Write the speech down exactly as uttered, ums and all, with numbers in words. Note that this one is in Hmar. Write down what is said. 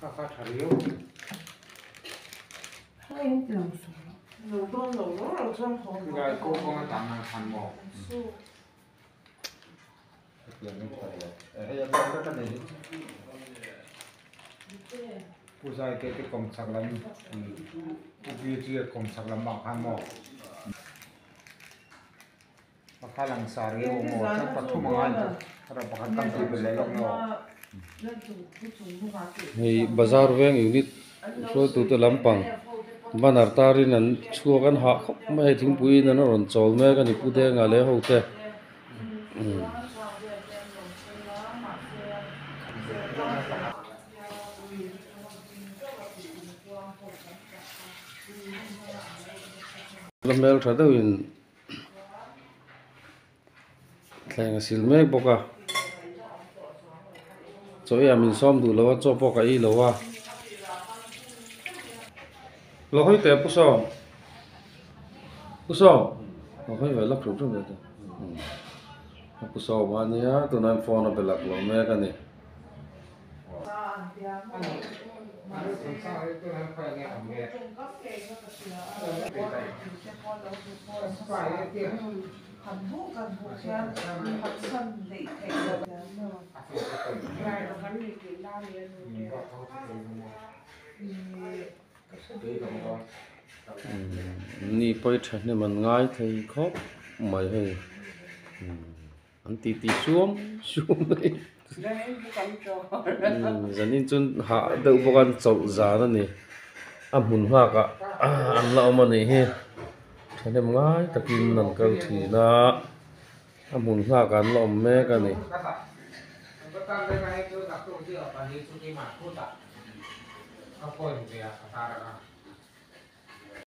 Ka ka thar yo. Ngai ko ko ta nang khan mo. Ka pian ni thar yo. Eh, ya ka ka nei. Pu Zai ke ke kawng chak lam. Pu Pi chi kawng chak lam bang khan mo. Pakhat lang sari o mo, chan pathum a ngai ta. Ra pakhat kan ti bel le lok no. Hei Bazar Veng unit hruaitu te lam pang. Banner tarin an chhuak an hah khawp mai, thingpui in an rawn chawl mek a ni, Pu Denga le ho te. Hmm. La hmel ṭha deuhin thleng a sil mek bawk a. Chaw a min sawm duh lo a, chaw pawh ka ei lo a. Lo hoi te Pu Sawm. Pu Sawm. Lo hoi ve lak ṭhuk ṭhuk ve te. Hmm. Pu Sawm a nia, tunai phone a be lak lo mek a ni. Hmm, ni poi ṭha hnem an ngai thei khawp mai hei. Hmm. An titi suam suam mai. Hmm, zanin chun hah deuh bawk an chawlh zan a ni. A hmun nghak a, a, an la awm a nih hi. Ṭhahnem ngai takin an kal ṭhin a. A hmun nghak an la awm mek a ni.